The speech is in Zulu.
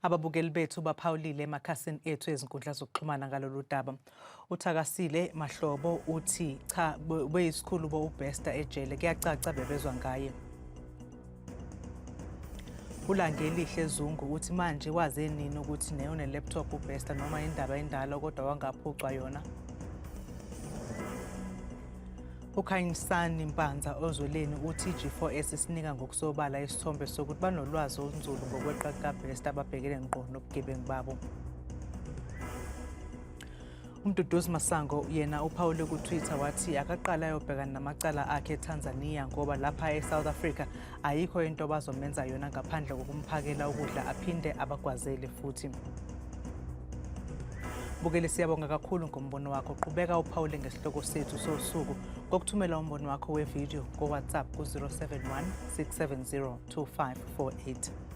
Ababukeli bethu baphawulile emakhasini ethu ezinkundla zokuxhumana ngalolu daba. UThakasile Mahlobo uthi cha, beyisikhulu bo uBester ejele, kuyacaca bebezwa ngaye. ULangelihle Zungu uthi manje waze nini ukuthi naye une-laptop uBester, noma indaba endala kodwa wangaphucwa yona. UKhanyisani Mpanza ozweleni uthi i-G4S isinika ngokusobala isithombe sokuthi banolwazi olunzulu ngokweqa kukaBester ababhekene ngqo nobugebengu babo. UMduduzi Masango yena uphawule ku-Twitter wathi akaqale ayobhekana namacala akhe eTanzania ngoba lapha e-South Africa ayikho into abazomenza yona ngaphandle kokumphakela ukudla aphinde abagwazele futhi. Bukele, siyabonga kakhulu ngombono wakho. Qhubeka uphawule ngesihloko sethu sosuku ngokuthumela umbono wakho wevidiyo ngo-WhatsApp ku-071 670 2548.